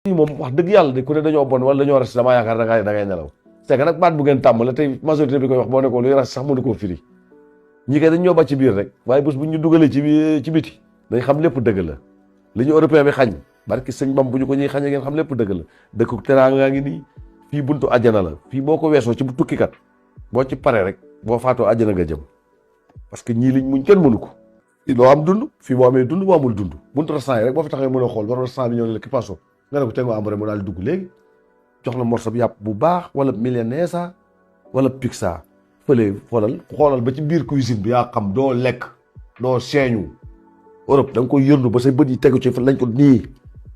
fii moom wax dëgg yàlla de ku ne dañoo bon wala dañoo ras damaa yaakaar da ngay nelaw c'est que nag baat bu ngeen tàmm la tey majorité bi koy wax boo ne ko luy ras sax mënu koo firi ñi koy dañ ñoo ba ci biir rek waaye bés bu ñu dugalee ci biti dañ xam lépp dëgg la li ñu européen bi xañ barki sëñ bam bu ñu ko ñuy xañee ngeen xam lépp dëgg la dëkku teraanga ngaa ngi nii fii buntu àjjana la fii boo ko weesoo ci bu tukkikat boo ci paree rek boo faatoo àjjana nga jëm parce que ñii liñ muñ kenn mënu ko loo am dund fii boo amee dund boo amul dund buntu restaurant yi rek boo fi taxee mën a xool ba restaurant bi ñëw ne la ki passo nga ne ko te nga am rek mu daal dugg léegi jox la morceau bi yàpp bu baax wala milanesa wala pizza fële xoolal ba ci biir cuisine bi yaa xam doo lekk doo seeñu Europe da nga koy yërnu ba say bët yi tegu ci lañ ko nii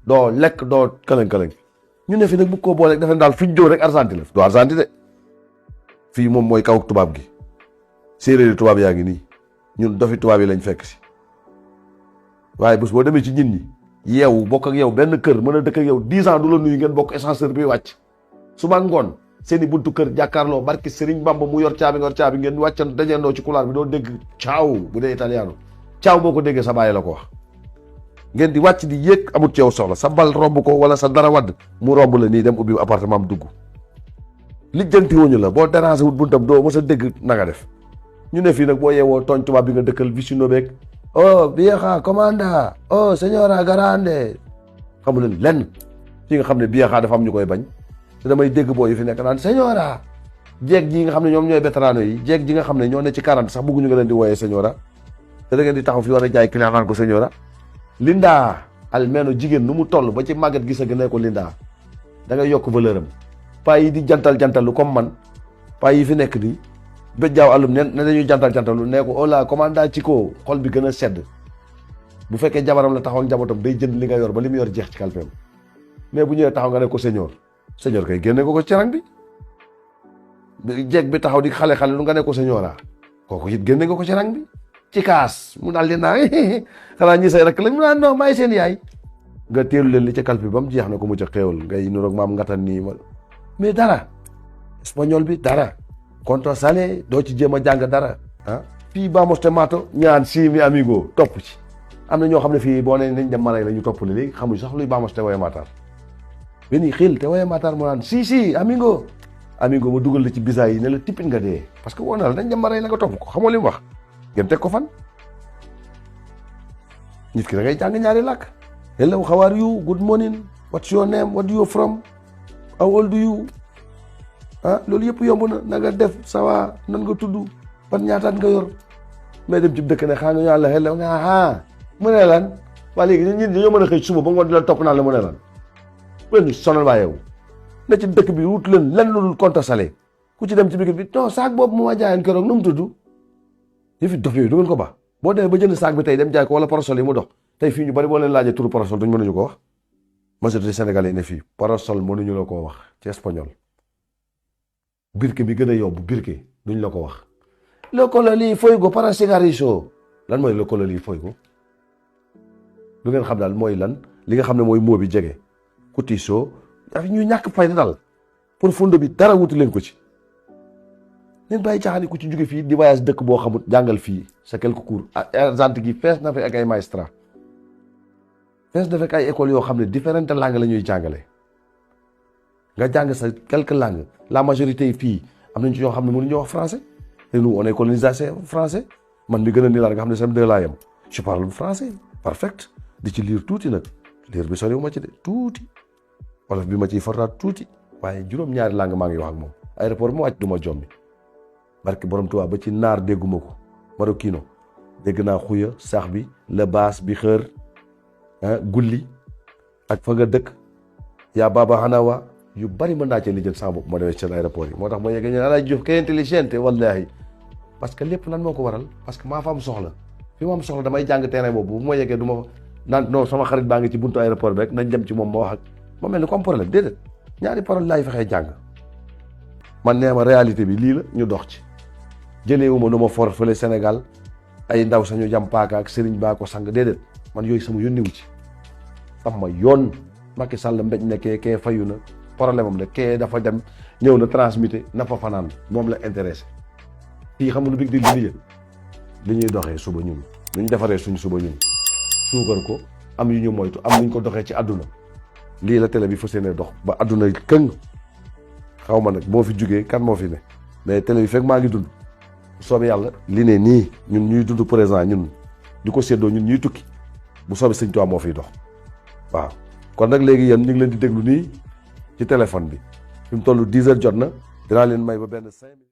doo lekk doo këlañ-këlañ ñu ne fi nag bu ko boolee dafa daal fi ñu jóg rek Argentine la du Argentine de fii moom mooy kaw tubaab gi séeréeri tubaab yaa ngi nii ñun dofi tubaab yi lañ fekk si waaye bés boo demee ci nit ñi yeewu bokk ak yow benn kër mën a dëkk ak yow 10 ans du la nuyu ngeen bokk ascenseur bi wàcc suba ngoon seen i buntu kër jàkkaarloo barki Serigne Bamba mu yor caabi nga yor caabi ngeen wàccan dajandoo ci couloir bi doo dégg ciao bu dee italiano ciao boo ko déggee sa bàyyi la ko wax ngeen di wàcc di yéeg amut ci yow soxla sa bal romb ko wala sa dara wadd mu romb la nii dem ubbi appartement am dugg lijjanti wuñu la boo dérangé wut buntam doo mës a dégg na nga def ñu ne fii nag boo yeewoo tooñ tubaab bi nga dëkkal vicino beeg oh vieja comanda oh señora grande xamu leen lenn fii nga xam ne vieja dafa am ñu koy bañ te damay dégg boo yi fi nekk naan señora jeeg ji nga xam ne ñoom ñooy vétérano yi jeeg ji nga xam ne ñoo ne ci 40 sax bëgguñu nga leen di wooyee señora te da ngeen di taxaw fi war a jaay client naan ko señora Linda almeno jigéen nu mu toll ba ci màggat gis a gën a ko Linda da ngay yokk valeur am paa yi di jantal-jantalu comme man paa yi fi nekk nii béj jaaw àllum ne dañuy jantal-jantalu nee ko hola commanda chico xol bi gën a sedd bu fekkee jabaram la taxaw ak njabootam day jënd li nga yor ba li mu yor jeex ci kalpeem mais bu ñëwee taxaw nga ne ko señor kay génne ko ci rang bi jeeg bi taxaw di xale lu nga ne ko señora kooku it génne nga ko ci rang bi ci kaas mu daal di naa xanaa ñi say rek lañ mu naan non maay seen yaay nga teelu leen li ca kalpe ba mu jeex na ko mu ca xéewal ngay nuroog maam ngatan nii mais dara espagnol bi dara conto salé doo ci jéem a jàng dara ah fii vamos tomato ñaan si mi amigo topp ci am na ñoo xam ne fii boo nee nañ dem Maray la ñu topp le léegi xamuñ sax luy vamos te woye matar benn xil te woye matar mu naan si amigo ma dugal la ci bisa yi ne la tippit nga dee parce que woo na la dañ dem Maray la nga topp ko xamoo li mu wax ngeen teg ko fan nit ki da ngay jàng ñaari làkk hello how are you good morning what's your name what do you from how old do you loolu yëpp yomb na nga def sawa nan nga tudd ban ñaataat nga yor mais dem ci dëkk ne xaa nga ñaan la hello nga mu ne lan waa léegi ñun dañoo mën a xëy suba ba ngoon di la topp naan la mu ne lan wen sonal waa yow na ci dëkk bi wut leen lan lu dul compte salé ku ci dem ci biir bi non saak boobu mu ma jaayoon keroog nu mu tudd yëfi dof yooyu du ngeen ko baax boo demee ba jënd saak bi tey dem jaay ko wala parasol yi mu dox tey fii ñu bari boo leen laajee turu parasol duñ mënuñu ko wax majorité sénégalais ne fii parasol mënuñu la koo wax ci espagnol birke bi gën a yomb birke duñ la ko wax lo cololi fuego para cigarrillo lan mooy lo cololi fuego lu ngeen xam daal mooy lan li nga xam ne mooy moo bi jege kutiso daf ñu ñàkk fayda daal profondo bi dara wuti leen ko ci leen bàyyi caaxaan ku ci jóge fii di voyage dëkk boo xamut jàngal fii sa quelques cours Argentine gi fees na fa ak ay maestra fees na fekk ay écoles yoo xam ne différentes langues la ñuy jàngale nga jàng sa quelques langues la majorité yi fii am nañ ci ñoo xam ne mënuñu wax français te nous on est colonisé français man mi gën a nii laa nga xam ne CM2 laa yem je parle français parfait di ci lire tuuti nag lire bi soriwu ma ci de tuuti wolof bi ma ciy fortaat tuuti waaye juróom-ñaari langue maa ngi wax ak moom aéroport mu wàcc du ma jommi barke borom Tuubaa ba ci naar dégguma ko marokino dégg naa xuya sax bi la baas bi xër gulli ak fa nga dëkk yaa baba xanawa yu bari mën naa cee lijjën sama bopp ma demee seen aéroport yi moo tax ma yeggee ñu Alaaji Diouf kay intelligente wallahi parce que lépp lan moo ko waral parce que maa fa am soxla fi ma am soxla damay jàng terrain boobu bu ma yeggee du ma naan non sama xarit baa ngi ci buntu aéroport bi rek nañ dem ci moom ma wax ak ma mel ni comme problème déedéet ñaari parole laay fexee jàng man nee ma réalité bi lii la ñu dox ci jëlee wu ma nu ma for fële Sénégal ay ndaw sañu jam paaka ak sëriñ baa ko sang déedéet man yooyu sama yónniwu ci sama yoon Macky Sall mbéj nekkee kee fayu na problème am la kee dafa dem ñëw na transmité na fa fanaan moom la intéressé fii xam nga lu big di li ñuy doxee suba ñun lu ñu defaree suñ suba ñun suukar ko am yu ñu moytu am nuñ ko doxee ci àdduna lii la télé bi fas yéene dox ba adduna këng xaw ma nag moo fi jugee kan moo fi ne mais télé bi fekk maa ngi dund bu soobee yàlla li ne nii ñun ñuy dund présent ñun di ko séddoo ñun ñuy tukki bu soobee Sëñ Tuubaa moo fiy dox waaw. kon nag léegi yéen ñu ngi leen di déglu nii ci téléphone bi fi mu toll 10 heures jot na dinaa leen may ba benn 5 minutes